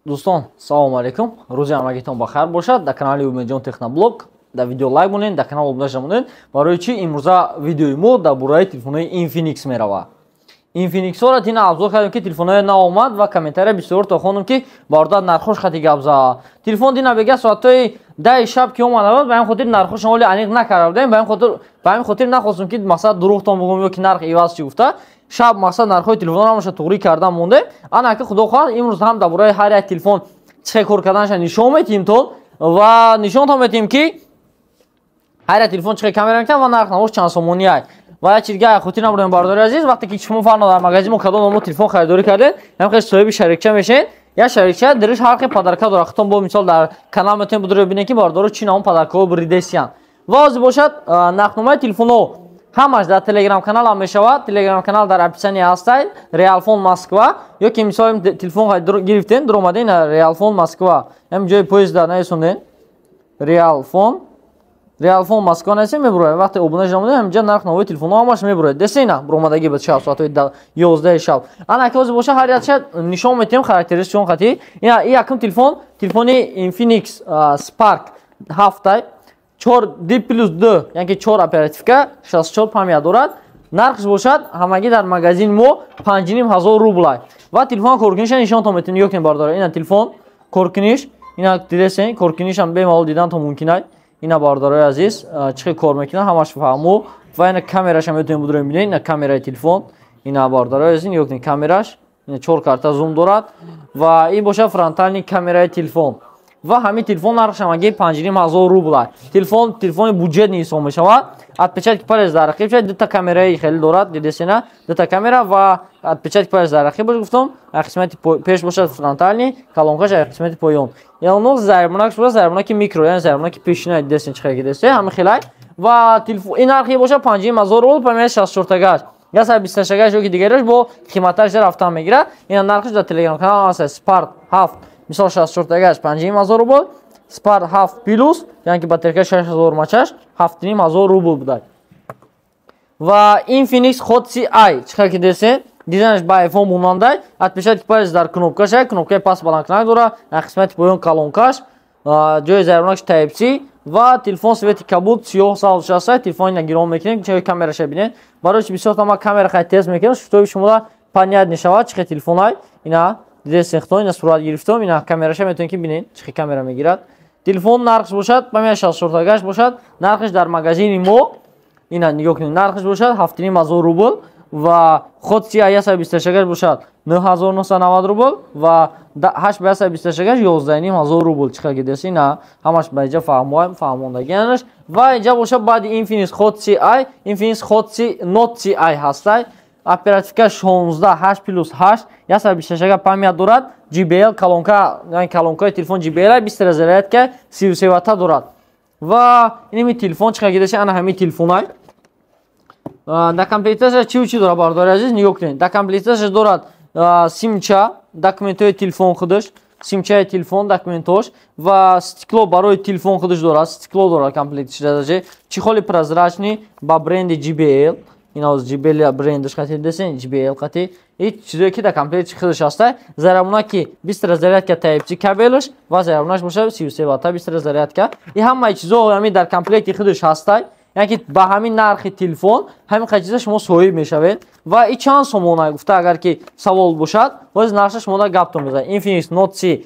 Дӯстон, салому алейкум, рӯзи ҳамагитон ба хайр бошад. Дар канали Умедҷон Техноблог дар видео лайк монед, дар канал обуна шавонед. Барои чӣ имрӯза видеои мо дар бораи телефонҳои Infinix меравад? Infinix-ҳоро тина обзор кардем, ки телефонҳои нав омад, ва комментария бисёр то хондум, ки бародар, нархош хати гап зад. Телефон дина бега соатҳои 10-и шаб ки омада буд, ба ҳамин хотир нархошон ҳоли аниқ накарда будем. Ба ҳамин хотир нахостум, ки мақсад дурӯғтон бигӯм ё ки нарх иваз чӣ гуфта. Шаб мақсад нархҳои телефонро ҳамаша туғрӣ кардан мондем. Ана ки, худо хоҳад, имрӯз ҳам дар бораи ҳар як телефон чӣ кор карданаша нишон метиҳем то ва нишонтон метиҳем, ки ҳар як телефон чӣ камера мекунад ва нарх навош чанд сомонӣ ай. Ва як чиз дига хотир набурем, бародари азиз: вақте ки шумо фарно дар магазин мо кадом намо телефон харидорӣ кардед, ҳам хел соҳиби шарикча мешед. Як шарикча дариш ҳар хел подарка дорад. Худтон бо мисол дар канал метавонед будуро бинед, ки бародаро чӣ намо подаркаҳо буридесиянд. Ва ҳозир бошад, нархномаи телефонҳо ҳамаш дар телеграм канал ҳам мешавад. Телеграм канал дар описание ҳастай, Реалфон Москва. Ё ки мисол телефон гирифтен, дуромаден, Реалфон Москва, ҳам ҷои поезда наесонден, Реалфон Москва наесен, мебурояд. Вақте обуна шудамудем, ҳаминҷа нарх навои телефонҳо ҳамаш мебурояд. Десена буромадагӣ ба шаб соатҳои 11-и шаб. Ана ки ҳозир боша, ҳар якша нишон метиҳем, характеристикашон хати. Ина и якум телефон, телефони Infinix Spark 7-ай, 4 D плюс 2, яъне ки 4 оперативка, 64 память дорад. Нархш бошад ҳамагӣ дар магазини мо 5500 рублай. Ва телефон коркуниша нишонтон метавонед. Нигоҳ кунед, бародаро, ина телефон коркуниш, ина дидесен, коркунишам бемалол диданто мумкин ай. Ина, бародарои азиз, чӣ хел кор мекунад, ҳамаш фаҳму. Ва ина камераша метавонед будуро бинед. Ина камераи телефон, ина, бародарои азиз, нигоҳ кунед камераш, ина чор карта зум дорад. Ва ин бошад фронтальный камераи телефон. Ва ҳамин телефон нархш ҳамагӣ 5500 рубл. Телефон телефони бюджетный ҳисоб мешавад. Отпечатки палец дар рақиб шуд, дута камераи хеле дорад, дидесена, дута камера ва отпечатки палец дар рақиб бош гуфтам. Қисмати пеш бошад фронтальный, колонкаш қисмати поён. Яъне зарбунак бошад зарбунаки микро, яъне зарбунаки пешина, дидесен, чӣ хеле дидесе, ҳамин хелай. Ва телефон ин нархи бошад 5500 рубл, память 64-тагаш. 128-гаш ё ки дигараш бо қиматаш рафтан мегирад. Ина нархш дар телеграм канал ҳаст. Spark 7 мисол 64-тагаш 5500 рубл, Spark 7 плюс, яъне ки батарейка 6000 мАч, 7500 рубл будад. Ва Infinix Hot Ci, чӣ хел ки десен, дизайнаш ба iPhone монандай, отпечатки палец дар кнопкаш, кнопкаи паст баландкунак дорад, қисмати поён колонкаш, ҷои зарбунакш Type C ва телефон цвети кабуд, сиёҳ савз шаста. Телефон ина гирон мекунем, чои камераша бинед. Барои чи бисёр тама камера хай тест мекунем, чтобы шумо понятно шавад чӣ хел телефонай. Ина дидесен хто, ина сурат гирифтом, ина камераша метавонед ки бинед, чӣ хел камера мегирад. Телефон нархш бошад, память 64-тагаш бошад, нархш дар магазини мо, ина нигоҳ кунед, нархш бошад 7500 рубл. Ва Hot C 128-гаш бошад 9990 рубл ва 8 ба 128-гаш 11,5 ҳазор рубл. Чӣ хел дидеси, ина ҳамаш ба инҷа фаҳмондагианаш. Ва инҷа бошад баъди Infinix Hot Ci, Infinix Hot C Note Ci ҳастай. Оперативка 16, 8 плюс 8, 128 память дорад, JBL колонка, яъне колонкаи телефон JBL, 20 зарядка, 33 ватта дорад. Ва инами телефон чӣ хел дидеси, ана ҳамин телефонай. Дар комплектация чӣ чӣ дорад, бародари азиз, нигоҳ кунед. Дар комплектация дорад симча, документҳои телефон худаш, симчаи телефон, документҳош ва стекло барои телефон худаш дорад, стекло дорад комплектш, даже чехоли прозрачный ба бренди JBL. Ин ҳоз JBL брендаш қати десен, JBL қати. И чизое ки дар комплекти худаш ҳаста: зарабунаки 20 зарядка, Type C кабелаш ва зарабунаш бошад 33 ватта, 20 зарядка. И ҳамаи чизо ҳамин дар комплекти худаш ҳастай, яъне ки ба ҳамин нархи телефон ҳамин қадр чиза шумо соҳиб мешавед. Ва и чанд сомона гуфта агар ки савол бошад, боз нархша шумо да гаптон мезанед. Infinix Note C,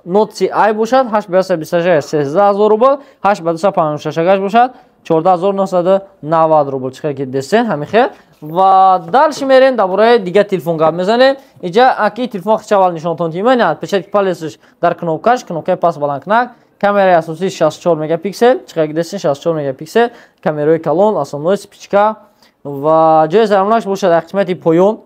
Note Ci бошад 8 ба 126 13 000 рубл, 8 ба 256 бошад 14 990 рубл. Чӣ ки десен, ҳамин хел. Ва дальше мерем, дар бораи дигар телефон гап мезанем. Иҷа аки телефон хича аввал нишонтон тима. На, отпечатки палецш дар кнопкаш, кнопкаи паст баландкунак, камераи асосӣ 64 мегапиксел, чӣ ки десен, 64 мегапиксел, камераи калон, основной вспышка. Ва ҷои зарбунакш бошад қисмати поён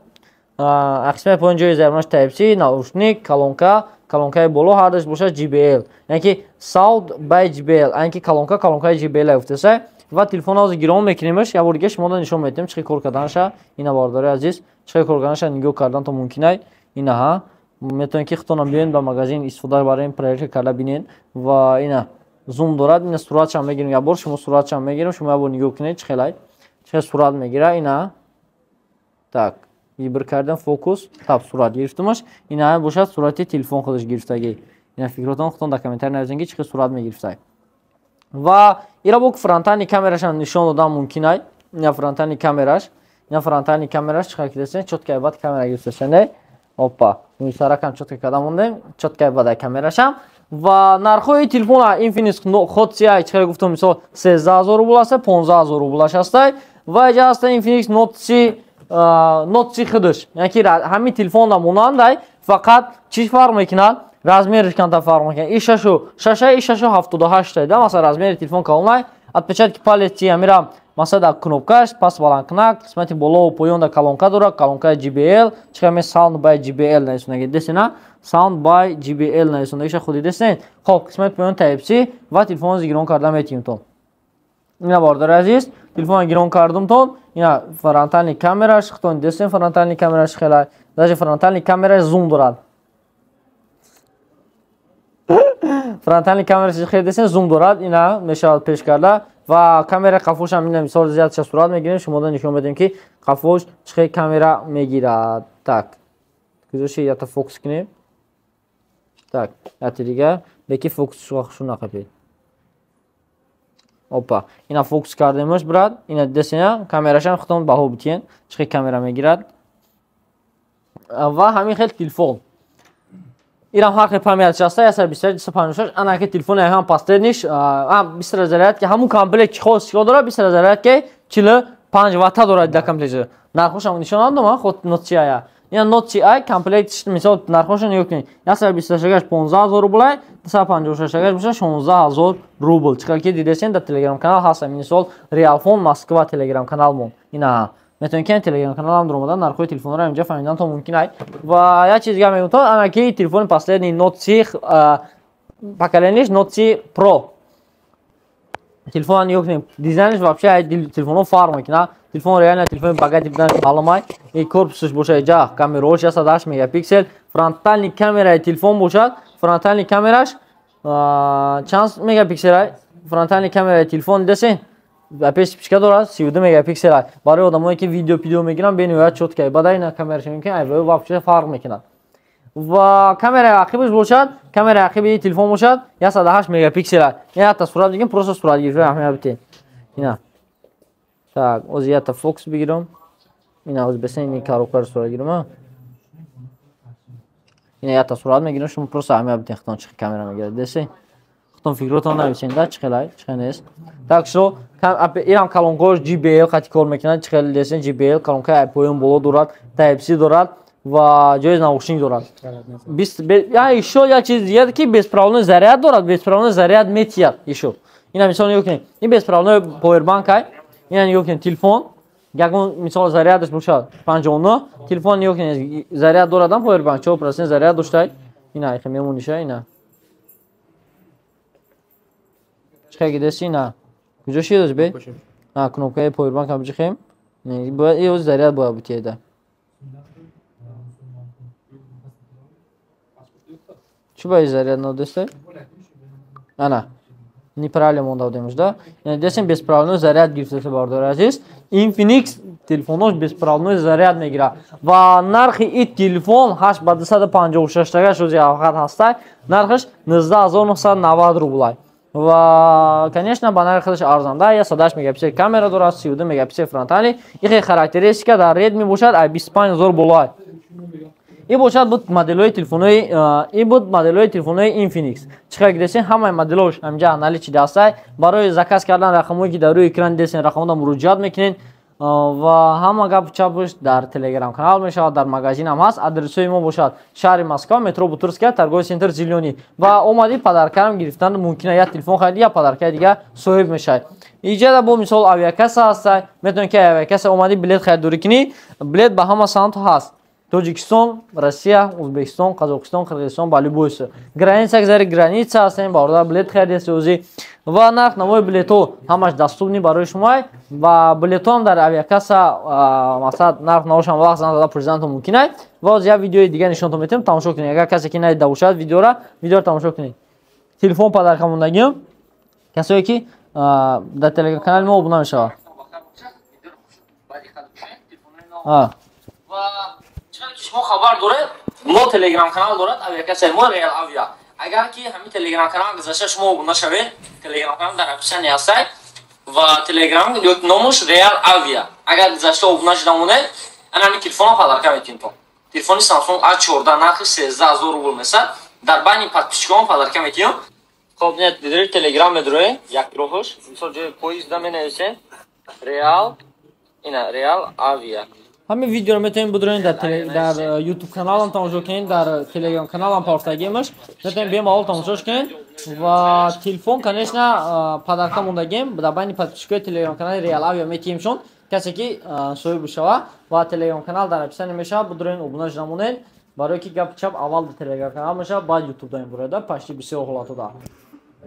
ҷои зарбунакш Type C, наушник, колонка, колонкаи боло ҳардаш бошад JBL, яъне ки Sound by JBL, яъне ки колонка колонкаи JBL гуфтаса. Ва телефон ҳозир гирон мекунемаш, як бор дига шумо нишон медиҳем чӣ кор карданаша. Ина, бародари азиз, чӣ кор карданаша нигоҳ кардан то мумкинай. Инаҳа, метавонед ки худтонам биёед ба магазин, истифода барем, проверка карда бинед. Ва ина зум дорад, ина суратшам мегирем, як бор шумо суратшам мегирем, шумо як бор нигоҳ кунед, чӣ хелай, чӣ хел сурат мегира. Ина так. Выбор кардам, фокус, тап, сурат гирифтумаш. Ина бошад сурати телефон худаш гирифтагӣ. Ина фикротон худтон дар комментарий нависен, ки чӣ хел сурат мегирифтай. Ва ира бо фронтальный камерашам нишон додан мумкин ай. Ина фронтальный камераш. Ина фронтальный камераш чӣ хел кидесен, чётко бад камера гирифтасен. Опа, муйсаракам чётко када мондем, чётко бад камерашам. Ва нархҳои телефона Infinix Hot C, чӣ хел гуфтам, мисол 13 000 рубл аст, 15 000 рублаш ҳастай. Ва иҷа ҳаста Infinix Note C, Note C худаш. Яъне ки ҳамин телефонда монандай, фақат чӣ фарқ мекунад? Размериш камтар фарқ мекунад. И шашу шаша, и 6,78 да, масалан, размери телефон калонай, отпечатки палец амира, масалан, дар кнопкаш, пас баландкунак, қисмати болову поён дар колонка дорад, колонкаи JBL, чӣ хел Sound by JBL нависондаги десена, Sound by JBL нависондагиша худи десен. Хоб, қисмати поён Type C ва телефонро гирон карда метиҳем то. Ина, бародари азиз, телефонро гирон кардумтон, ина фронтальный камераш, худтон десен, фронтальный камераш хела, даже фронтальный камераш зум дорад. Фронтальный камераш хеле десен зум дорад, ина мешавад пеш карда ва камера қафошам ина мисол зиёдша сурат мегирем, шумода нишон медиҳем, ки қафош чӣ хел камера мегирад. Так, куҷоши ята фокус кунем. Так, яти дигар, леки фокус шу нақапед. Опа, ина фокус кардемаш, брат, ина десена, камерашам худтон баҳо битиен, чӣ хел камера мегирад. Ва ҳамин хел телефон. Ирам ҳар хел память шаста, 128, 256, ана ки телефони ҳам последниш, бистра заряд ки ҳамун комплект чӣ хос чико дорад, бистра заряд ки 45 ватта дорад дар комплект. Нархошам нишон надодам, худ Note C ая. Ина Note C ай комплект, мисол, нархошо нигоҳ кунед. 126 гаш 15 000 рубл, 256 гаш боша 16 000 рубл. Чӣ хел ки дидесен, дар телеграм канал ҳаст, мисол, Реалфон Москва телеграм каналмон. Ина метавонед ки телеграм каналам дуромадан нархҳои телефонҳоро инҷа фаҳмидан то мумкин ай. Ва як чиз дигар мегӯям то, ана ки телефони последний Note C поколениш Note C Pro. Телефон нигоҳ кунем, дизайнش вообще ай телефонҳо фарқ мекунад. Телефон реально телефони богатый будан маълум ай. И корпусش бошад, иҷа камераош 108 мегапиксел, фронтальный камераи телефон бошад, фронтальный камераш чанд мегапиксел ай? Фронтальный камераи телефон десен, пеш вспышка дорад, 32 мегапиксел ай. Барои одамое ки видео пидео мегиранд, бениҳоят чётко бадай на камераш мумкин ай вообще фарқ мекунад. Ва камераи ақибаш бошад, камераи ақиби телефон бошад 108 мегапиксел ай. Ята сурат бигирем, просто сурат гирифта аҳамият битед. Ина. Так, ози ята фокус бигирам. Ина ози бесен ини коробкаро сурат гирам. Ина ята сурат мегирам, шумо просто аҳамият битед, худтон чӣ камера мегирад. Десе? Худтон фикротон нависен да, чӣ хел ай, чӣ хел нест. Так что ирам колонкаош JBL қати кор мекунад, чӣ хел десен, JBL колонкаи поён боло дорад, Type C дорад ва ҷои наушник дорад. Ещё як чиз дигар, ки беспроводной заряд дорад, беспроводной заряд метиҳад ещё. Ина мисол нигоҳ кунед, ин беспроводной повербанк ай. Ина нигоҳ кунед, телефон ягон мисол зарядаш бошад 59, телефон нигоҳ кунед, заряд дорадам, повербанк 4% заряд доштай. Ина ихе мемониша, ина. Чӣ хел гидаси, ина? Куҷо шидаш бе? А, кнопкаи повербанк ам биҷихем. Бояд и заряд бояд бутиеда. Чӣ ба заряд надоста? Ана. Неправильно монда будемш да. Яъне десем, беспроводной заряд гирифташа, бародари азиз. Infinix телефонош беспроводной заряд мегирад. Ва нархи и телефон 8 ба 256 тагаш ози авқат ҳастай. Нархаш 19 990 рублай. Ва конечно, ба нархи худаш арзанда, 108 мегапиксел камера дорад, 32 мегапиксел фронтальный. Ихе характеристика дар Redmi бошад ай 25 000 болоай. И бошад буд моделҳои телефонои, и буд моделҳои телефонои Infinix. Чӣ хел дидесен, ҳамаи моделҳош ҳамҷа наличии дастай. Барои заказ кардан рақамҳое ки дар рӯи экран дидесен, рақамҳода муроҷиат мекунед ва ҳама гапу чапаш дар телеграм канал мешавад, дар магазин ҳам ҳаст. Адресҳои мо бошад шаҳри Москва, метро Бутырская, торговый центр Зелёный. Ва омадӣ, подаркарам гирифтан мумкин, як телефон хариди, як подаркаи дига соҳиб мешавед. Иҷада бо мисол авиакасса ҳастай, метавонед ки авиакасса омадӣ, билет харидорӣ кунӣ, билет ба ҳама самт ҳаст. Тоҷикистон, Россия, Узбекистон, Қазоқистон, Қирғизистон, ба любой граница, гзари граница ҳастем, бародар, билет харидеси ӯзи ва нарх навои билетҳо ҳамаш доступный барои шумо ва билетҳоам дар авиакасса, масалан, нарх навошам вақт зан зада президентон мумкин ай. Ва оз як видеои дига нишонтон метавонем, тамошо кунед. Агар касе ки надида бошад видеора, видеоро тамошо кунед. Телефон подарка мондагиам касое ки дар телеграм канали мо обуна мешавад. Шумо хабар доред, мо Телеграм канал дорад авиакассаи мо, Реал Авиа. Агар ки ҳамин Телеграм канал гузашта шумо обуна шавед, Телеграм канал дар описание ҳастай ва Телеграм номуш Реал Авиа. Агар гузашта обуна шуда монед, ана ҳамин телефонро подарка метиҳем то. Телефони Samsung A14 нархи 13 000 рубл месад. Дар байни подписчикон подарка метиҳем. Хоб, нет, дидори Телеграм медроe, як роҳош. Мисол, ҷои поиск менависем Реал, ина Реал Авиа. Ҳамин видеоро метавонед бидуред, дар YouTube каналам тамошо кунед, дар Телеграм каналам портагимаш метавонед бемалол тамошош кунед. Ва телефон, конечно, подарка мондагим, дар байни подписчикои Телеграм канали Реал Авиа метиҳемшон, касе ки соҳиб бишава. Ва Телеграм канал дар описание мешавад, бидуред, обуна шуда монед, барое ки гапи чап аввал дар Телеграм канал мешавад, баъд Ютуб даем бурояда. Почти бисёр ҳолатода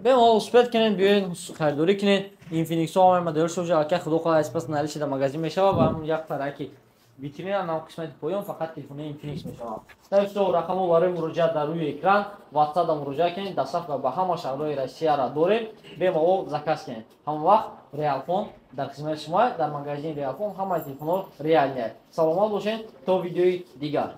бемалол успеть кунед, биёед, харидорӣ кунед. Инфиниксҳо ҳамаи моделҳош уже аллакай, худо хоҳад, спас наличие дар магазин мешавад ва ҳамун як тараки витрина нам қисмати поён фақат телефони Infinix мешавад. Так что рақамҳо барои муроҷиат дар рӯи экран, WhatsApp муроҷиат кунед. Доставка ба ҳама шаҳрҳои Россияра дорем, бемалол заказ кунед. Ҳама вақт Реалфон дар хизмати шумо. Дар магазини Реалфон ҳамаи телефонҳо реальный. Саломат бошед, то видеои дигар.